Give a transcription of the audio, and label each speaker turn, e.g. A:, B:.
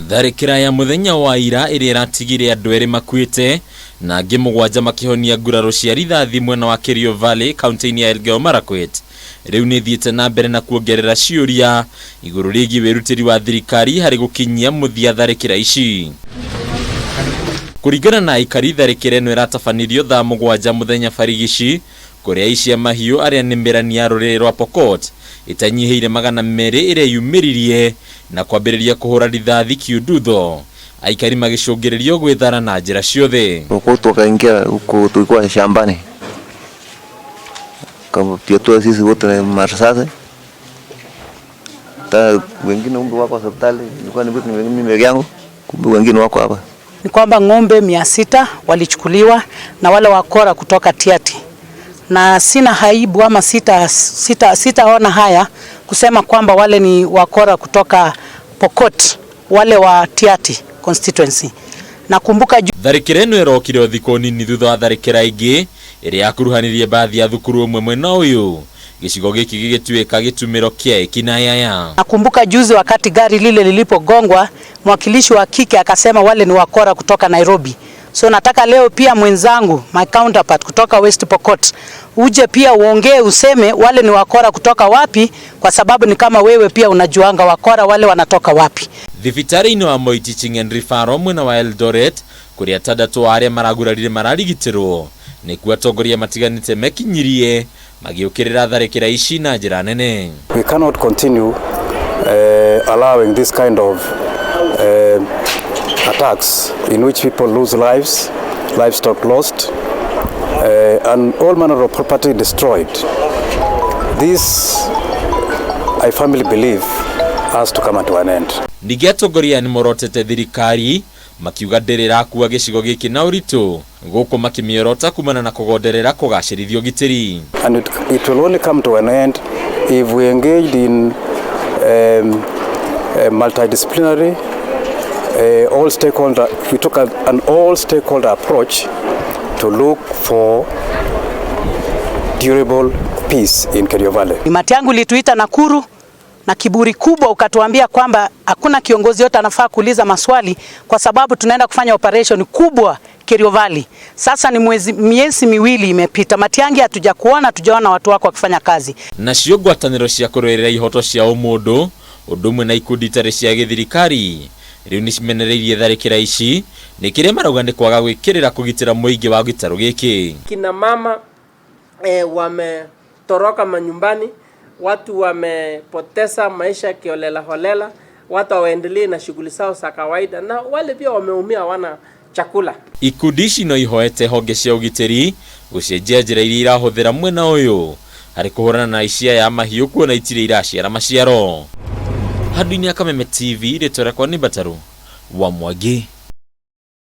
A: Tharĩkĩra ya mũthenya wa ira ĩrĩa ĩratigire andũ erĩ makuĩte na angĩ mũgwanja makĩhonia nguraro cia rithathi mwena wa Kerio Valley kaunti-inĩ ya Elgeyo Marakwet rĩu nĩ ĩthiĩte na mbere na kuongerera ciũria igũrũ rĩgiĩ wĩrutĩri wa thirikari harĩ gũkinyia mũthia tharĩkĩra ici. Kũringana na aikari, tharĩkĩra ĩno ĩratabanirio thaa 7 mũthenya barigici kũrĩa aici a mahiũ arĩa nĩ mĩrani ya rũrĩrĩ rwa Pokot ĩtanyihĩire 200 ĩrĩa yumĩririe na kwambĩrĩria kũhũra rithathi kiundutho aikari magĩcũngĩrĩrio gwĩthara na njĩra ciothe.
B: Huku tukaingia huku, tulikuwa shambani, kafyatua sisi wote marisasi. Hata wengine kumbe wako hospitali, nilikuwa ni mimi peke yangu, kumbe wengine wako hapa.
C: Ni kwamba ng'ombe 600 walichukuliwa na wale wakora kutoka Tiaty, na sina aibu ama sitaona haya kusema kwamba wale ni wakora kutoka Pokot, wale wa Tiaty constituency. Nakumbuka
A: Tharĩkĩra ĩno ĩrokire o thikũ nini thutha wa tharĩkĩra ĩngĩ ĩrĩa yakuruhanirie baadhi ya thukuru ũmwe mwena ũyũ, gĩcigo gĩkĩ gĩgĩtuĩka gĩtumĩro kĩa ekinaĩ aya.
C: Nakumbuka juzi wakati gari lile lilipogongwa, mwakilishi wa kike akasema wale ni wakora kutoka Nairobi. So nataka leo pia mwenzangu, my counterpart kutoka West Pokot, uje pia uongee useme wale ni wakora kutoka wapi, kwa sababu ni kama wewe pia unajuanga wakora wale wanatoka wapi.
A: Thibitarĩ-inĩ wa Moi Teaching and Referral mwena wa Eldoret kũrĩa atandatũ a arĩa maragurarire mararigitĩrwo nĩkuo atongoria matiganĩte mekinyirie magĩũkĩrĩra tharĩkĩra ici na njĩra nene.
D: We cannot continue allowing this kind of attacks in which people lose lives, livestock lost, and all manner of property destroyed. This, I firmly believe, has to come to an end.
A: Ningĩ atongoria nĩ morotete thirikari makiuga ndĩrĩ ĩrakua gĩcigo gĩkĩ na ũritũ gũkũ makĩmĩorota kumana na kũgonderera kũgacĩrithia ũgitĩri.
D: And it will only come to an end if we engaged in a multidisciplinary, all stakeholder, we took an all stakeholder approach to look for durable peace in Kerio Valley.
C: Matiang'i ulituita Nakuru na kiburi kubwa ukatuambia kwamba hakuna kiongozi yote anafaa kuuliza maswali kwa sababu tunaenda kufanya operation kubwa Kerio Valley. Sasa ni miezi 2 imepita. Matiang'i hatujakuona, hatujaona watu wako wakifanya kazi.
A: Nacio ngwatanĩro cia kũrũĩrĩra ihoto cia ũmũndũ ũndũ ũmwe na ikundi itarĩ cia gĩthirikari rĩu nĩ cimenereirie tharĩkĩra ici nĩ kĩrĩa marauga nĩ kwaga gwĩkĩrĩra kũgitĩra mũingĩ wa gĩtarũ gĩkĩ.
E: Kina mama wametoroka manyumbani, watu wamepoteza maisha kiholela holela, watu hawaendelee na shughuli zao za kawaida, na wale pia wameumia, hawana chakula.
A: Ikundi ici no ihoete honge cia ũgitĩri gũcenjia njĩra iria irahũthĩra mwena ũyũ harĩ kũhũrana na aici aya a mahiũ kuona itirĩ iraciara maciaro. Handũ-inĩ ya Kameme TV, rĩtwa rĩakwa nĩ Mbataru wa Mwangi.